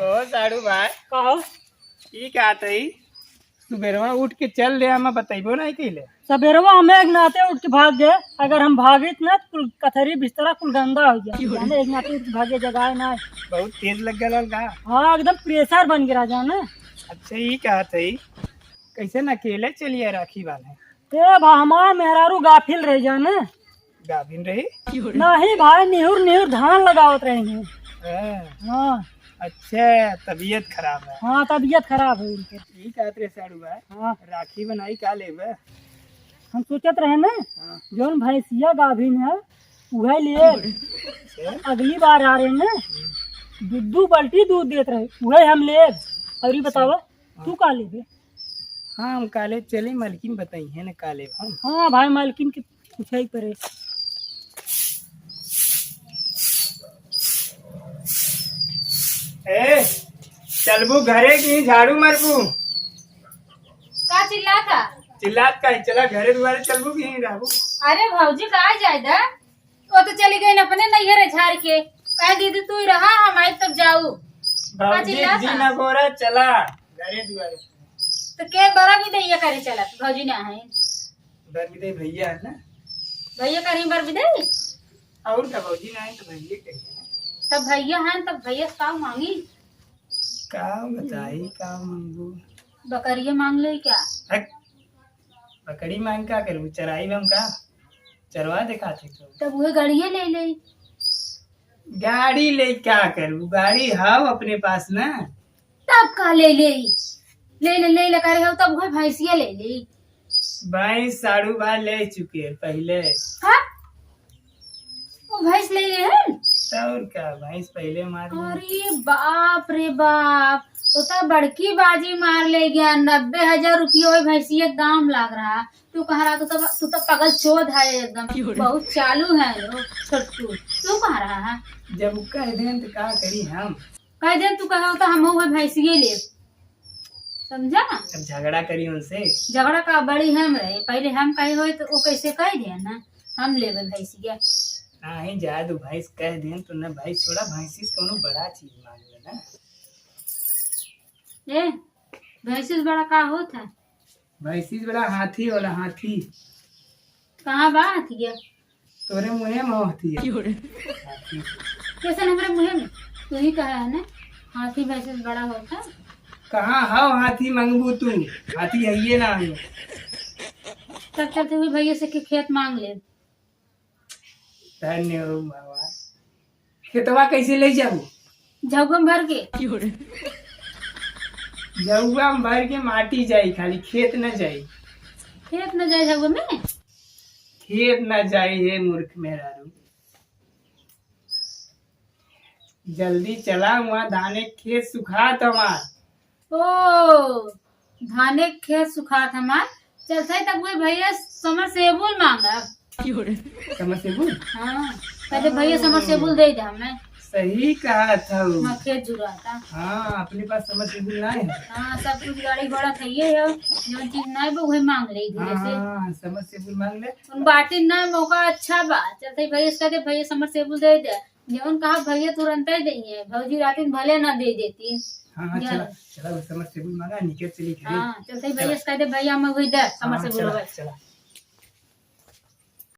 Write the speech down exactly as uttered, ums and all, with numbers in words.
ओ साढ़ू भाई। कहो। ई का तई? सुबेरवा उठ के चल दे, हमें बतैबो नहीं कइले। सबेरवा हमें एक नाते उठ के भाग गए, अगर हम भागित ना तो कुल कथरी बिस्तरा कुल गंदा हो गया। जाने एक नाते उठ के भागे जगाए ना। बहुत तेज लग गया का? हाँ, एकदम प्रेशर बन गया जाने। अच्छा, ई का तई? कैसे न अकेले चलिए राखी बांधे? ए भा, हमार मेहरारू गाफिल रही जाने। गाभिन रही? नहीं भाई, निहुर निहुर धान लगावत रही हैं। हाँ। हाँ। अच्छा, तबीयत खराब है। हाँ, तबीयत खराब है उनके। ई कहत रहे साढ़ू भाई, हाँ। राखी बनाई का लेबे? हम सोचत रहे ना, हाँ। जौन भैंसिया गाभिन है, उहे लेब। अच्छा। अगली बार आ रहे ना, दू दू बाल्टी दूध देत रहे, उहे हम लेब। और ई बतावा, हाँ। तू का लेबे? हाँ, हम काले चली, मालकिन बताई है ना काले हम। हाँ भाई, मालकिन के पूछाई पड़े। ए, चलबू घरे की झाड़ू मारबू? का चिल्लात है? चिल्लात का है? चला घरे दुआरे चलबू की यहीं रहबू? अरे भौजी, का जाए दा? वो तो चली गई अपने नैहर झाड़ के। कहे, "दीदी, तू ही रहा, हम आए तब जाऊ।" भौजी, चिल्लात जी है? ना गोरा, चला घरे दुआरे। तो के बड़ा बिदैया करे चलत, भौजी ना है। बर बिदाई भैया है ना? भैया करी बर बिदाई? और का, भौजी ना है तो भैया करी ना। तब भैया है, तब भैया से का मांगी? का बताई, का मांगू? बकरिया मांग ले क्या? हट, बकरी मांग का करू? चराई हम का? चरवा दिखाते तो। तब वह गाड़िया ले ले। गाड़ी ले क्या करू? गाड़ी हाव अपने पास ना। तब का ले ले? ले ले, ले ले करे हो, तब वह भैंसिया ले ले। भैंस साढ़ू भाई ले चुके हैं पहले। हाँ? वो भैंस ले ले है? तो और का, भैंस पहले मार ली। अरे बाप रे बाप, वो तो बड़की बाजी मार ले गया। नब्बे हजार रुपये वही भैंसिया के दाम लाग रहा। तू कह रहा, तू तो, तू तो पगल चोद है एकदम, बहुत चालू है वो छोटकू। तू कह रहा है? जब वो कह देन तो का करी हम? कह देन तू कहो तो हम वो भैंसिए लेब, समझा? अब झगड़ा करी उनसे। झगड़ा का बड़ी हम रहे, पहले हम कहे होए तो वो कैसे कह दे ना, हम लेबे भैंसिया। नहीं, जाए दो, भैंस कह देन तो ना, भैंस छोड़ा, भैंसी से कोनो बड़ा चीज मांग ले ना। ए, भैंसी से बड़ा का होत है? भैंसी से बड़ा हाथी होला, हाथी। कहाँ बा हाथी के? तोरे मुँहे में हाथी है। क्यों रे? हाथी। कैसे हमरे मुँहे में? तू ही कहा है ना, हाथी भैंसी से बड़ा होता। कहाँ हाव हाथी मंगबू तू? हाथी हइये ना है। तब चलते हुए भैया से के खेत मांग ले। धन्य हो भगवान। खेतवा कैसे ले जाबू? झउआ में भर के। झउआ में भर के माटी जाई, खाली खेत न जाई। खेत न जाई झउआ में? खेत न जाई, हे मूर्ख मेहरारू। जल्दी चला, वहाँ धाने के खेत सुखात हमार। ओ, धाने के खेत सुखात हमार। चलते तब वही भैया समरसेबुल मांगब। समरसेबुल? हाँ, कहते भैया समरसेबुल दे दे हमें। सही कहा था वो। हमार खेत जुराता। हाँ, अपने पास समरसेबुल ना है। हाँ, सब कुछ गाड़ी घोड़ा थइये है, जौन चीज ना है वो वही मांग ले धीरे से। हाँ, समरसेबुल मांग ले। उन बाटी ना मौका अच्छा बा, चलते भैया से कहते भैया समरसेबुल दे दे। जौन कहा भैया तुरंते देइहैं, भौजी रातिन भले ना दे देती। हाँ, हाँ, जा। चला, चला, वो समरसेबुल मांगा, निकल चली घरे। हाँ, चलते चला। भैया से कह दे, "भैया, हमें वही दे, हाँ, समरसेबुल चला, वही।" चला।